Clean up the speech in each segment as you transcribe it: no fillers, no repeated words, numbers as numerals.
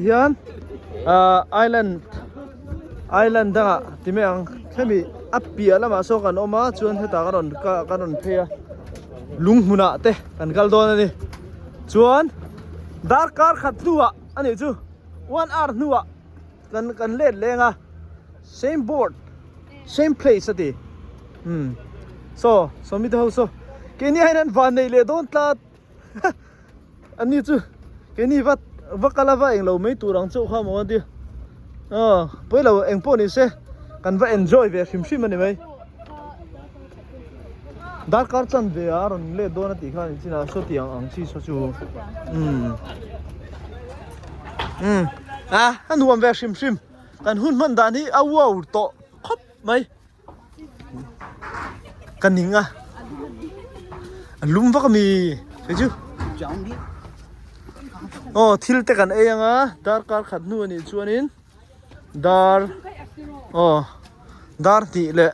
Hian ah island island dangah ti mai ang hemi a piah lamah sawn kan awm a chuan hetah ka rawn ka rawn phei a lung hmunah te kan kal dawn a ni chuan darkar khat hnuah a nih chu one hour hnuah kan kan let leng a same board same place a ti umm saw sawmi te ho saw keini ah hian an van neih leh dawn tlat. Ani chu keini va va kal a va englo mai tur ang chauh kha maw a tia aw pawi lo eng pawh ni se kan va enjoy ve hrim hrim a ni mai darkar chan ve a rawn let dawn a tih kha ni chinah saw tiang ang chi saw chu umm umm a a nuam ve hrim hrim kan hun hman dan hi a wow tawh khawp mai. Ka ning a a lum vak a mi hei chu aw thil te kan ei anga darkar khat hnu anih chuanin dar aw dar hnih leh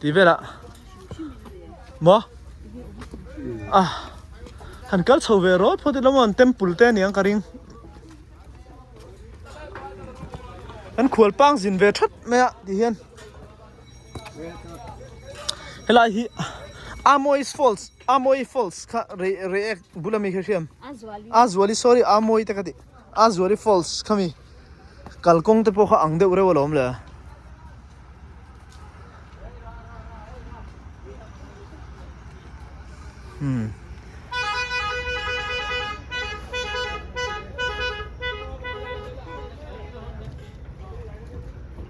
tih velah maw a han kal chho ve rawt phawt ila maw an temple te aniang ka ring. Kan khual pang zin ve that mai a ti hian helai hi Amoy Falls Amoy Falls kha rei rei bula mi kha hriam Azuali sorry Amoy te ka ti Azuali Falls kha mi kalkawng te pawh kha ang deuh reuh alawm le. Hmm.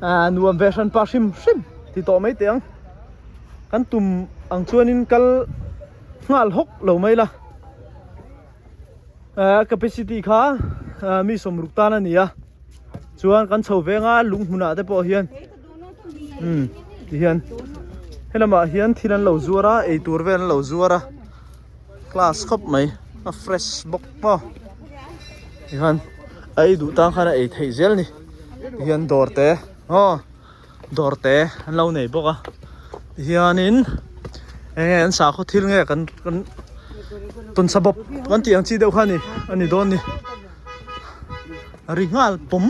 À, nuam ve hran pa hrim hrim ti tawh mai teh ang kan tum ang chuanin kal nghal hawk lo mai la ah capacity kha ah mi sawmruk tan a ni a chuan kan chho veng a lung hmunah te pawh hian umm ti hian helamah hian thil an lo zuar a eitur vel an lo zuar a class khawp mai a fresh bawk maw tihian a ei duh tan khan a ei theih zel a ni tihian dawr te aw dawr te an lo nei bawk a tihianin enge an sakhaw thil nge kan kan tawnsa bawp kan tih ang chi deuh kha a ni a ni dawn a ni a ri nghal pawm.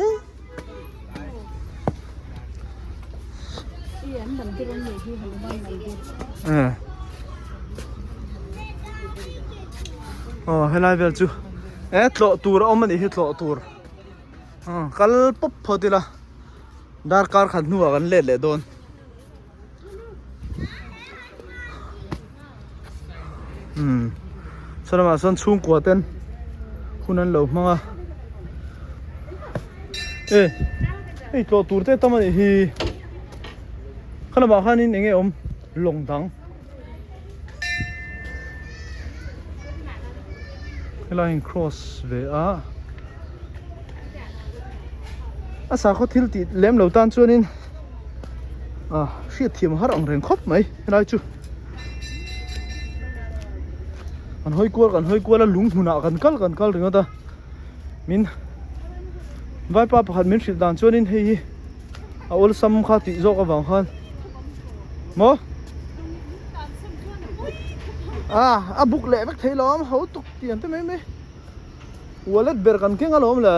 Aw helai vel chu e tlawh tur a awm a nih hi tlawh tur kal pawp phawt ila darkar khat hnuah kan let leh dawn. Umm saw lamah sawn chhungkua ten hun an lo hmang a e hei tlawh tur te tam a nih hi kha lamah khanin eng nge awm lawng dang helai in cross ve a a sakhaw thil tih lem lo tan chuanin ah hriat thiam har ang reng khawp mai helai chu kan hawi kual kan hawi kual a lung hmunah kan kal kan kal ringawt a min vaipa pakhat min hrilh dan chuanin hei hi a awlsam kha tih zawk avang khan maw ah a buk leh vek thei lo a ho tuk tiang te mai mai wallet ber kan keng alawm le.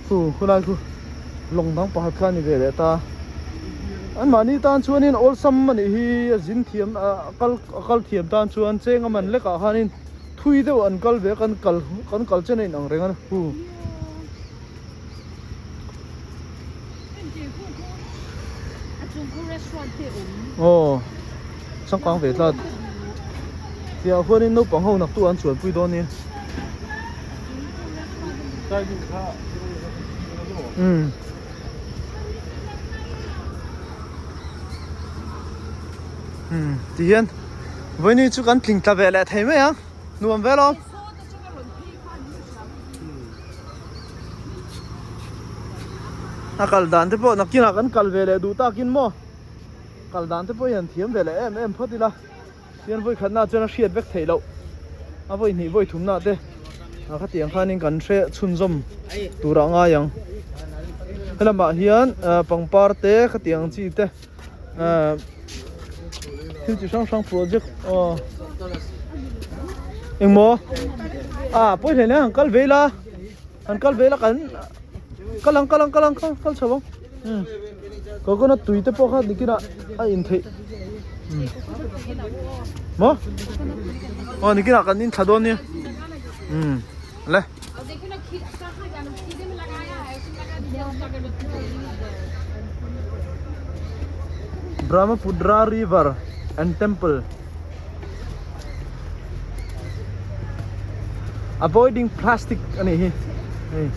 Khu khulai khu lawng dang pakhat kha a ni ve leh ta an mahni tan chuanin awlsam a nih hi a zin thiam a kal a kal thiam tan chuan cheng a man lekah khanin thui deuh an kal ve a kan kal kan kal chen a inang reng a khu. Aw changkang ve tlat tiah huanin naupang ho nak tu an chuanpui dawn nia umm umm ti hian vawiin hi chu kan tling tla ve leh thei mai ang nuam vel awm. A kal dan te pawh nakinah kan kal ve leh duh takin maw kal dan te pawh hi han thiam ve leh em em phawt ila tihian vawi khatna chuan a hriat vek theih loh a vawi hnih vawi thumna te a khatiang khanin kan hre chhunzawm tur ah ngai ang helamah hian pangpar te khatiang chi te ahh thil chi hrang hrang project aw. Engmaw? Ah pawi hle hle han kal ve ila han kal ve ila kan kal ang kal ang kal ang kal kal chho ang umm coconut tui te pawh kha nikinah a in theih umm maw aw nikinah kan in thla dawn nia umm le. Brahmaputra River and Temple Avoiding plastic a nih hi hei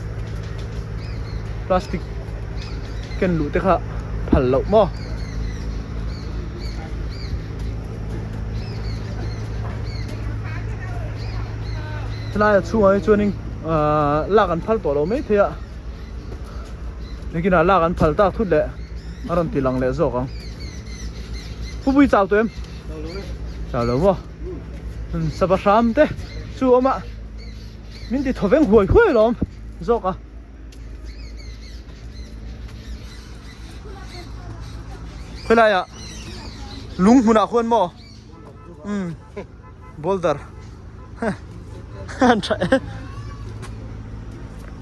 plastic ken luh te kha phal loh maw. Helai a chhungah hi chuanin ahh lak an phal tawh lo mai thei a nikinah lak an phal tak thut leh a rawn ti lang leh zawk ang Pu Pui chau tawh em? Chau lo maw? Sava hram te chu awm a min ti thaw veng huai huai alawm zawk a. Khawilai ah lung hmunah khuan maw? Umm boulder an tha e.